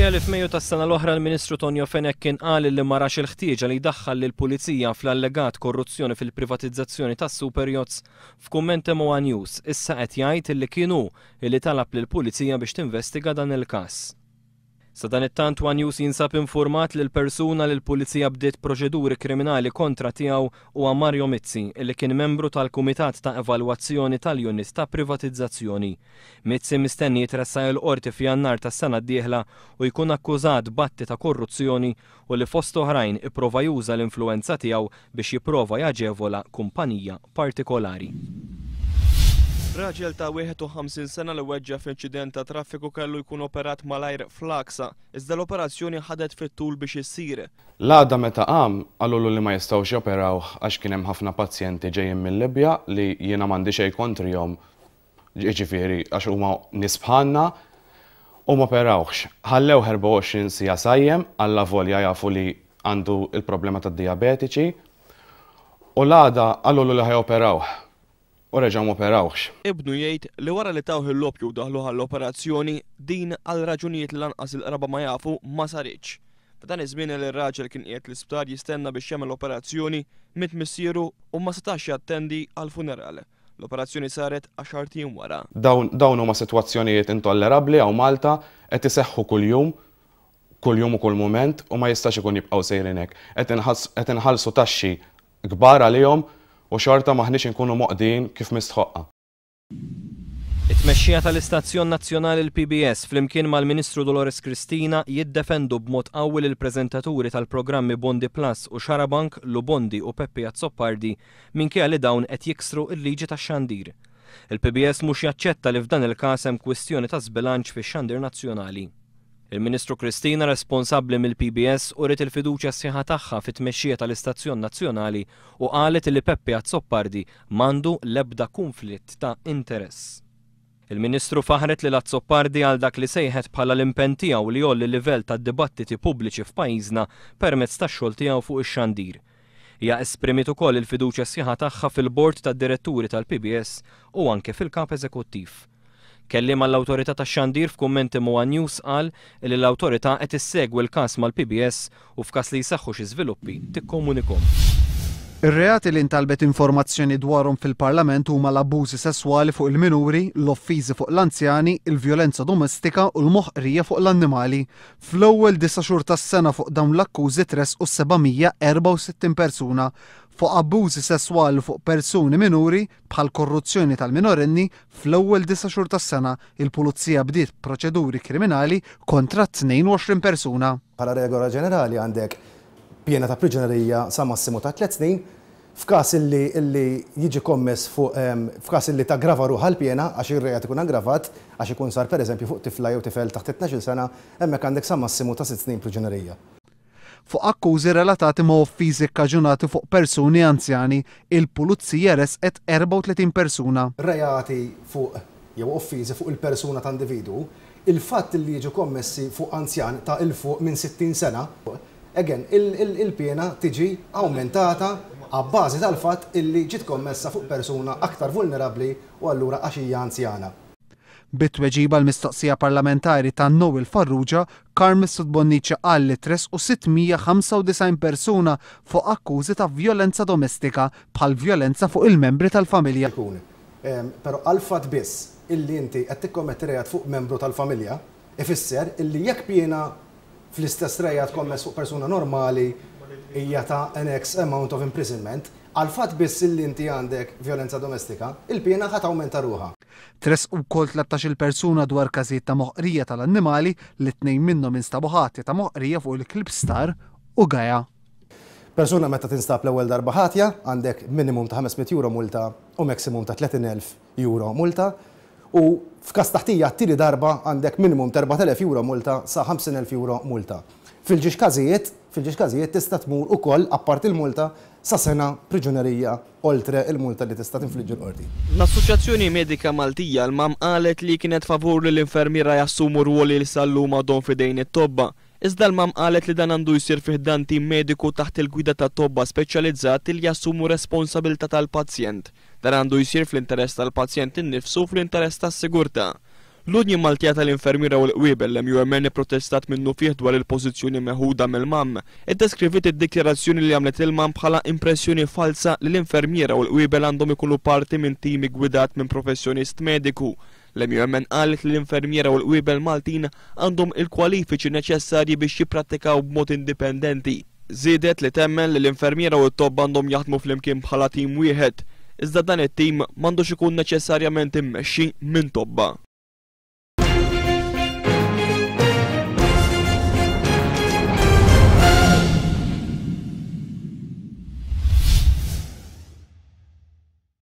Minkejja li f'Mejju tas-sena l-oħra l-Ministru Tonio Fenech kien qal li ma rax il-ħtieġa li jdaħħal lill-Pulizija fl-allegat korruzzjoni fil-privatizzazzjoni tas-super yachts, f'kumment ma' one News issa qed jgħid li kien hu li talab lill-Pulizija biex tinvestiga dan il-każ. Sadanittant one News jinsab infurmat li l-persuna li l-Pulizija bdiet proċeduri kriminali kontra tiegħu huwa Mario Mizzi li kien membru tal-Kumitat ta' Evalwazzjoni tal-Unit ta' Privatizzazzjoni. Mizzi mistenni jitressaq il-Qorti f'Jannar tas-sena d-dieħla u jkun akkużat b'atti ta' korruzzjoni u li fost oħrajn ipprova juża l-influwenza tiegħu biex jipprova jaġevola kumpanija partikolari. Raġel ta' 51 sena li weġġa' f'inċident ta' traffiku kellu jkun operat malajr fl-Għaksa, iżda l-operazzjoni ħadet fit-tul biex issir. L-għada meta qam, qalulu li ma jistgħux joperawh għax kien hemm ħafna pazjenti ġejjin mil-Libja li jiena m'għandi xejn kontrihom, jiġifieri għax huma nies bħalna, u m'operawhx. Ħallewh 24 siegħa sajjem, allavolja jafu li għandu l-problema tad-dijabetiċi, u l-għada qalulu li ħa joperawh u reġgħu m'operawhx. Ibnu jgħid li wara li tawh il-loppju u daħluh għall-operazzjoni, din għal raġunijiet li lanqas il-qraba ma jafu ma saritx. F'dan iż-żmien li r-raġel kien qiegħed l-isptar jistenna biex jagħmel operazzjoni, miet missieru u ma setax jattendi għall-funeral. L-operazzjoni saret għaxart ijiem wara. Dawn dawn huma sitwazzjonijiet intollerabbli hawn Malta, qed iseħħu kuljum, kuljum u kull mument u ma jistax ikun jibqgħu sejrin hekk. Qed qed inħallsu taxxi kbar għalihom u xorta m'aħniex inkunu moqdijin kif mistħoqqa. It-tmexxija tal-istazzjon nazzjonali l-PBS flimkien mal-Ministru Dolores Cristina jiddefendu b'mod qawwi lill-preżentaturi tal-programmi Bondi Plus u Xarabank, Lou Bondi u Peppi Azzopardi minkejja li dawn qed jiksru l-liġi tax-xandir. Il-PBS mhux jaċċetta li f'dan il-każ hemm kwistjoni ta' żbilanċ fix-xandir nazzjonali. Il-Ministru Cristina responsabbli mill-PBS uriet il-fiduċja sħiħa tagħha fit-tmexxija tal-istazzjon nazzjonali u qalet li Peppi Azzopardi m'għandu l-ebda kunflitt ta' interess. Il-Ministru faħret lil Azzopardi għal dak li sejħet bħala l-impenn tiegħu li jgħolli l-livell tad-dibattiti pubbliċi f'pajjiżna permezz tax-xogħol tiegħu fuq ix-xandir. Hija esprimiet ukoll il-fiduċja sħiħa tagħha fil-Bord tad-Diretturi tal-PBS u anke fil-Kap Eżekuttiv. Kelliem għall-Awtorità tax-Xandir f'kummenti ma' one News qal li l-Awtorità qed issegwi l-każ mal-PBS u f'każ li jseħħu xi żviluppi tikkomunikhom. Ir-reati li ntalbet informazzjoni dwarhom fil-Parlament huma l-abbużi sesswali fuq il-minuri, l-offiżi fuq l-anzjani, il-vjolenza domestika u l-moħqrija fuq l-annimali. Fl-ewwel disa' xhur tas-sena fuq dawn l-akkużi tressqu 764 persuna. Fuq abbużi sesswali fuq persuni minuri, bħall-korruzzjoni tal-minorenni, fl-ewwel disa' xhur tas-sena, il-Pulizija bdiet proċeduri kriminali kontra 22 persuna. Bħala regola ġenerali għandek piena ta' priġunerija sa massimu ta' tliet snin. F'każ illi illi jiġi kommess fuq f'każ illi taggrava ruħha l-piena għax ir-reat ikun aggravat għax ikun sar pereżempju fuq tifla jew tifel taħt it-tnax-il sena, hemmhekk għandek sa massimu ta' sitt snin priġunerija. Fuq akkużi relatati ma' offiżi kkaġunati fuq persuni anzjani, il-Pulizija ressqet 34 persuna. Reati fuq jew offiżi fuq il-persuna ta' individwu, il-fatt li jiġu kommessi fuq anzjan ta' 'il fuq minn 60 sena, again, il-piena tiġi awmentata abbażi tal-fatt illi ġiet kommessa fuq persuna aktar vulnerabbli u allura għax hija anzjana. Bi tweġiba għal mistoqsija parlamentari ta' Noel Farrugia, Carm Mifsud Bonnici qal li tressqu 695 persuna fuq akkużi ta' vjolenza domestika bħal vjolenza fuq il-membri tal-familja. Ikun. Però għall-fatt biss illi inti qed tikkommetti reat fuq membru tal-familja, ifisser illi jekk piena fl-istess reat kommess fuq persuna normali hija ta' an X amount of imprisonment, għall-fatt biss illi inti għandek vjolenza domestika, il-piena ħa tawmenta ruħha. Tressqu wkoll 13-il persuna dwar każijiet ta' moħqrija tal-annimali li tnejn minnhom instabu ħatja ta' moħqrija fuq il-klieb Star u Gaia. Persuna meta tinstab l-ewwel darba ħatja, għandek minimum ta' 500 euro multa u maximum ta' 30,000 euro multa u f'każ ta' ħtija t-tieni darba għandek minimum ta' 4,000 euro multa sa 50,000 euro multa. Fil-ġiex każijiet, fil-ġiex każijiet tista' tmur ukoll apparti l-multa sa sena priġunerija oltre il-multa li tista' tinfliġġi l-qorti. L-Assoċjazzjoni Medika Maltija, l-MAM qalet li kienet favur li l-infermiera jassumu rwoli li sal-lum għadhom f'idejn it-tobba. Iżda l-MAM qalet li dan għandu jsir fi ħdan tim mediku taħt il-gwida ta' tobba speċjalizzati li jassumu responsabilità tal-pazjent. Dan għandu jsir fl-interess tal-pazjent innifsu u fl-interess tas-sigurtà. L-Unjin Maltija tal-Infermiera u l-Qwiebel, l-MUMN, ipprotestat minnufih dwar il-pożizzjoni meħuda mill-MAM. Iddeskriviet id-dikjarazzjoni li għamlet il-MAM bħala impressjoni falsa li l-infermiera u l-qwiebel għandhom ikunu parti minn tim iggwidat minn professjonist mediku. L-MUMN qalet li l-infermiera u l-qwiebel Maltin għandhom il-kwalifiċi neċessarji biex jipprattikaw b'mod indipendenti. Żiedet li temmen li l-infermiera u t-tobba għandhom jaħdmu flimkien bħala tim wieħed, iżda dan it-tim m'għandux ikun neċessarjament immexxi minn tobba.